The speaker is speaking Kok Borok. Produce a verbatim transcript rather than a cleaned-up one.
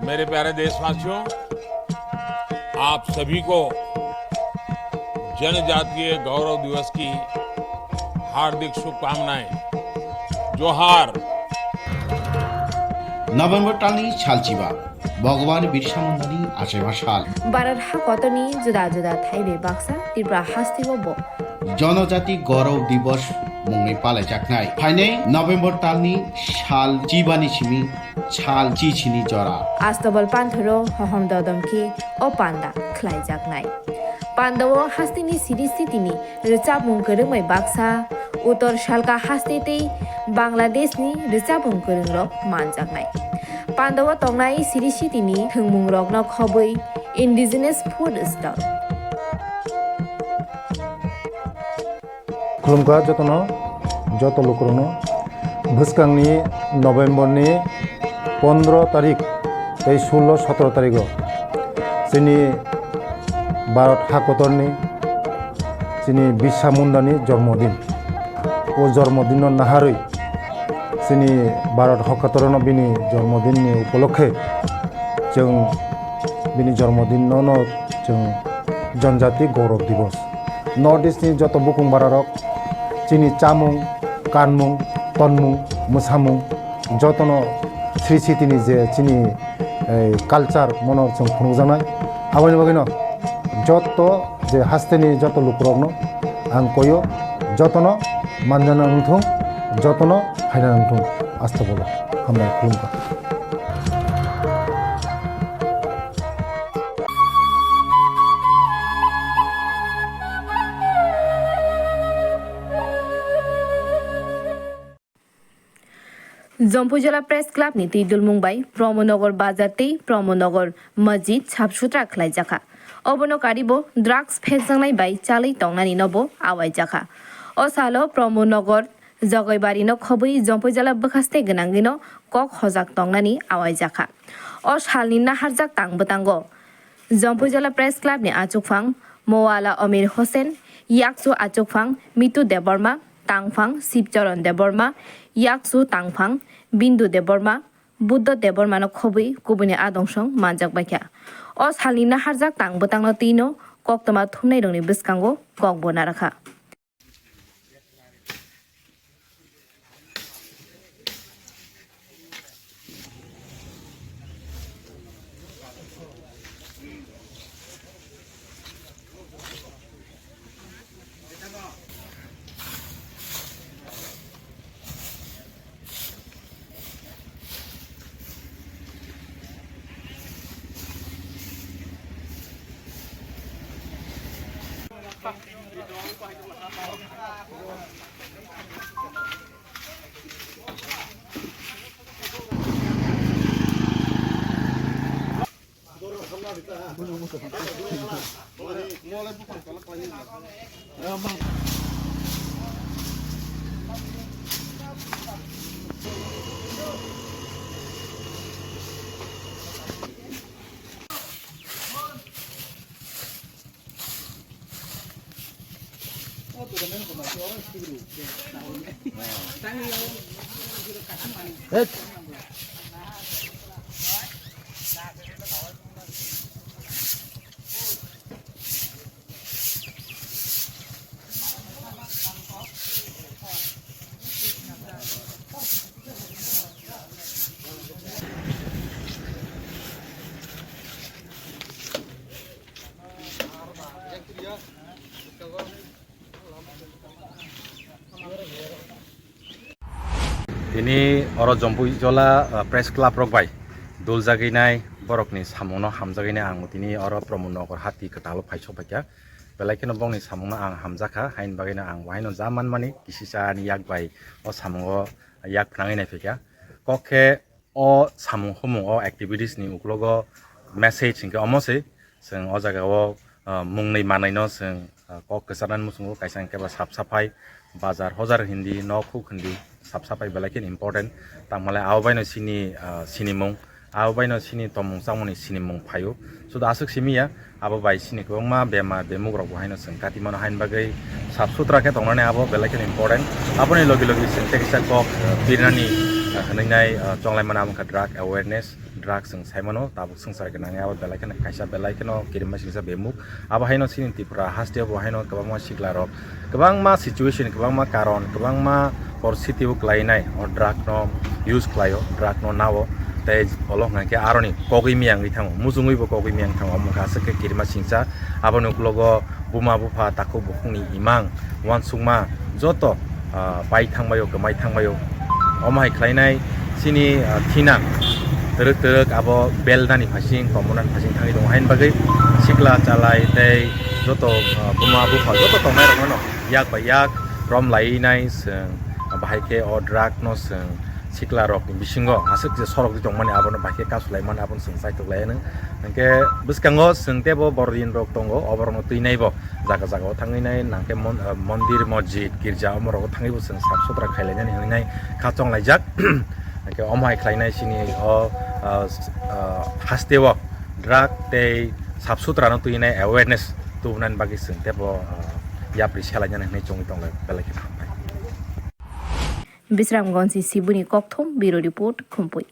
मेरे प्यारे देशवासियों, आप सभी को जनजातीय गौरव दिवस की हार्दिक शुभकामनाएं। जोहार। November talni salchiba, Bhagwan Birsa Mundani achaiba sal. Bharat hakotorni juda juda thaibai baksa Tripura hasteo bo Jonojati Gaurav Divas mungwi palaijaknai. Phainai November talni sal chibani simi sal chichini jora. Astobal panthoro hohom dodom khe o panda khlaijaknai. Pandao hasteni siri sitini rwchapmung kwrwngbai baksa, Uttor Salka haste tei Bangladeshni rwchapmung kwrwngrok manjaknai. Pandao tongnai siri sitini thwngmungrokno khobwi indigenous food stall. Khulumkha jotono, joto lukurokno. Bwskangni November ni pondro tarik tei sullo sotoro tarigo chini Bharat hakotorni chini Birsa Mundani jormodin. O jormodinno naharwi chini Bharat hakotorno bini jormodinni upolokhe chwng bini jormodinno no chwng Janjati Gaurav Divas. North East ni joto bukung bararok chini chamung, kanmung, tonmung, mwsamung jotono sri sitini je chini, eh, culture mono chwng phunukjaknai. Aboni bagwino joto je hasteni joto lukurokno ang koyo, jotono manjana wngthung, jotono phaina wngthung. Astagfirullah. Hambai khulumkha. Jompuijala Press Club ni twi dulmung bai Pramod Nagar bazar tei Pramod Nagar masjid sap sutra khlai jakha. Obono karibo drugs phekjaknai bai chalwi tongnani nobo awai jakha. O salo Pramod Nagar Jogoibari no khobwi Jompuijala bwkhaste gwnangwi no kok hojak tongnani awai jakha. O salni naharjak tang bwtango Jompuijala Press Club ni achukphang Mowala Amir Hossain, yakchu achukphang Mitu Debbarma, tangphang Shivcharan Debbarma, yakchu tangphang Bindu Debbarma, Buddha Debbarma no khobwi kubuni adong song manjak baikha. O salni naharjak tang bwtangno twi no koktwma thumnairokni bwskango kok bo narakha. Tini oro Jompuijala, ah, Press Club rok bai duljagwi nai borokni samungno hamjagwi nai ang tini oro Pramod Nagar hati kwtal o phai sok phaikha. Belai kheno bongni samungno ang hamjakha, haini bagwino ang wahaino ja manmani kisisa ani yak bai o samungo yak phnangwi nai phaikha. Kok khe o samung humung o activities ni uklogo message hinkhe omo se, chwng o jaga o, ah, mungni manwi no chwng, ah, kok kwcharnani muchungo kaisa hinkhe ba sap saphai, bazar hojar hindi, nok huk hindi, sap saphai belai kheno important. Tangmale abo baino chini, ah, sinimung, abo baino chini tongmung chamungni sinimung phaio. Sudu aswk simi ya, abo bai chini kwbangma bemar bemuk rok bo haino chwng kati mano, haini bagwi sap sutra khe tongnani abo belai kheno important. Aboni logi logi chwng tei kisa kok, ah, birnani Hwnwi nai, ah, chonglai mano amo kha drug awareness, drug chwng sai mano, tabuk swngchar gwnang abo belai kheno kaisa belai kheno kirima singsa bemuk. Abo haino chini Tripura haste bo haino kwbangma sikla rok, kwbangma situation, kwbangma karon, kwbangma poristiti o kwlainai o drug no use kwlaio, drug no nao, tei olo hwnkha khe aroni kogwi miyang wngwi thango, mujungwi bo kogwi miyang thango, omo kha aswk khe kirima singsa. Aboni uklogo buma bupha takhuk bukhukni imang uansukma joto, ah, pai thangbaio, kwmai thangbaio. Omo hai khlainai chini, ah, thina twrwk twrwk abo beldani phasing, komonani phasing thangwi tongo. Haini bagwi sikla chalai tei joto, ah, buma bupha joto tongnai rokno yak bai yak rom lainai chwng, bahai khe o drug no chwng sikla rokni bisingo aswk je sorok di tongmani abono bahai khe kasu laimani abono chwng chaitok lai anw. Hwnkhe bwskango chwng teibo borodin rok tongo, oborokno twinai bo jaga jaga o thangwi nai nangkhe mon-, ah, mondir, mosjid, girja omorok o thangwi bo chwng sap sutra khailainani hwnwi nai kha chonglaijak. Hwnkhe omo hai khlainai chini o, ah, s-, ah, haste o drug tei sap sutra no twinai awareness tubunani bagwi chwng teibo, ah, yapri selainani hwnwi chongwi tonglai belai kheno hambai. Bisramganj ni Sibuni Kokthom, Bureau Report, Khumpui.